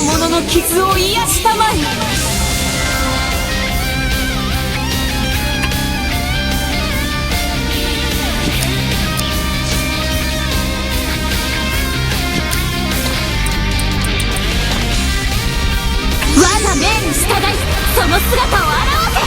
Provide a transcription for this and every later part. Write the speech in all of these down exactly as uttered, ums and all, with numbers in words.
者の傷を癒したまえ。我が命に従い、その姿を現せ。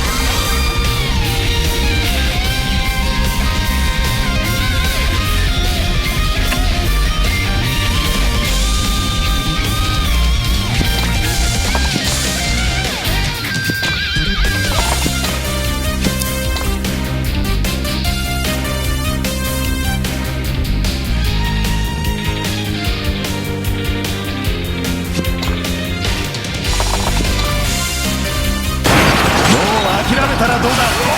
もう諦めたらどうだ？うわ！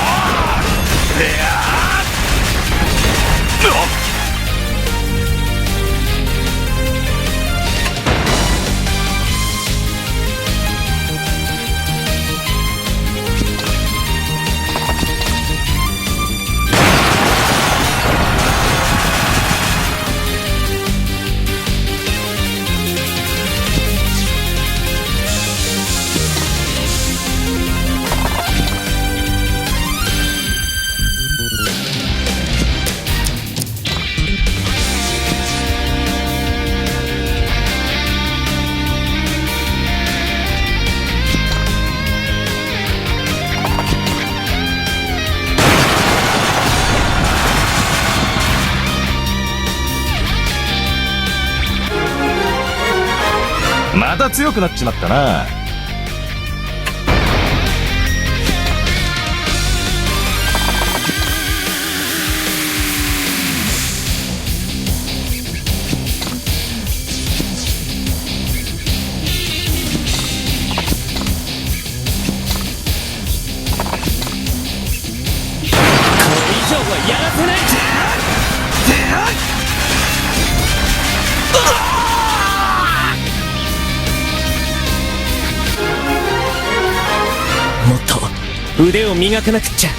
また強くなっちまったな。これ以上はやらせない。もっと腕を磨かなくっちゃ。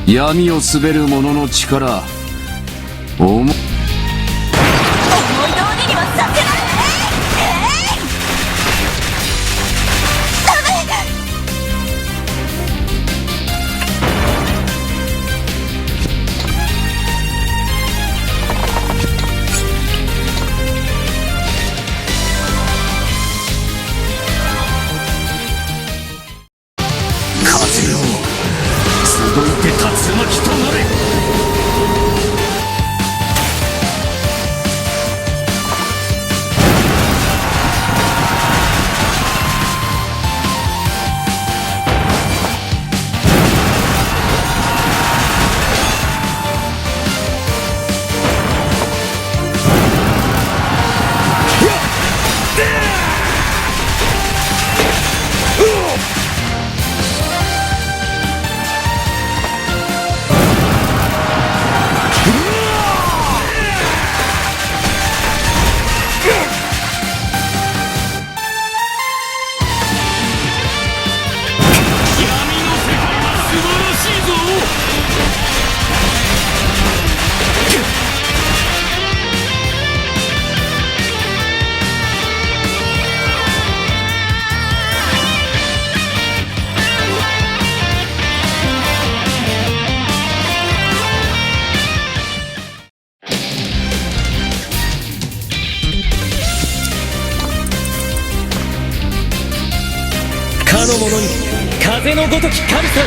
闇を統べる者の力、思い通りにはさせない。風よ、集いて、竜巻となれ。かの者に風のごとき神さん。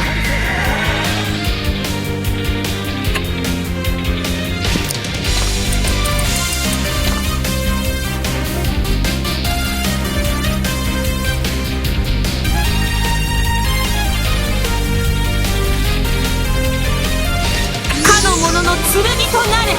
かの者の剣となれ。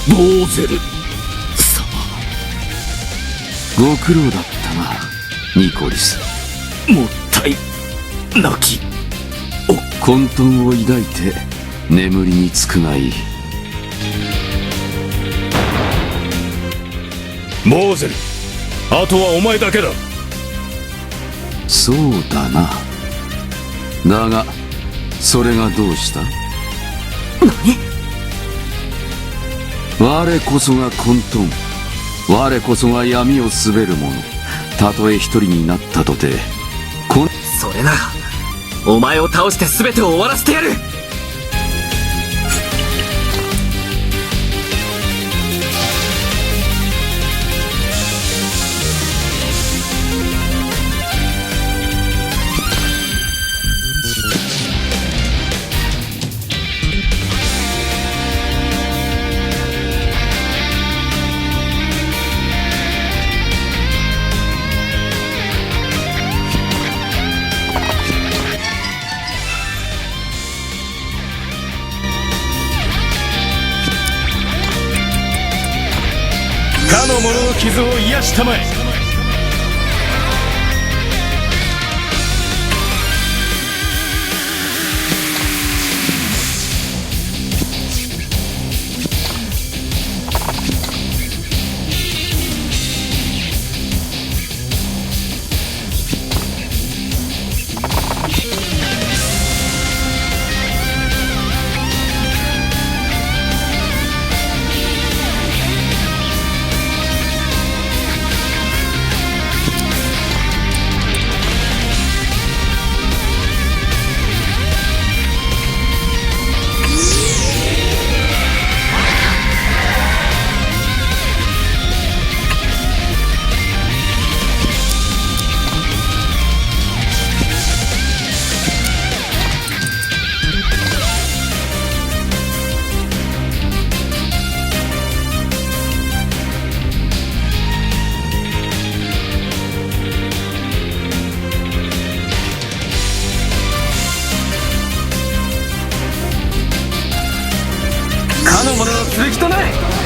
ボーゼル様。ご苦労だったな、ニコリス。もったいなき。お、混沌を抱いて眠りにつくがいい。ボーゼル、あとはお前だけだ。そうだな。だが、それがどうした？何？我こそが混沌。我こそが闇を統べる者。たとえ一人になったとて、この、それなら、お前を倒して全てを終わらせてやる！ かの者の傷を癒したまえ。 かの者の剣となれ！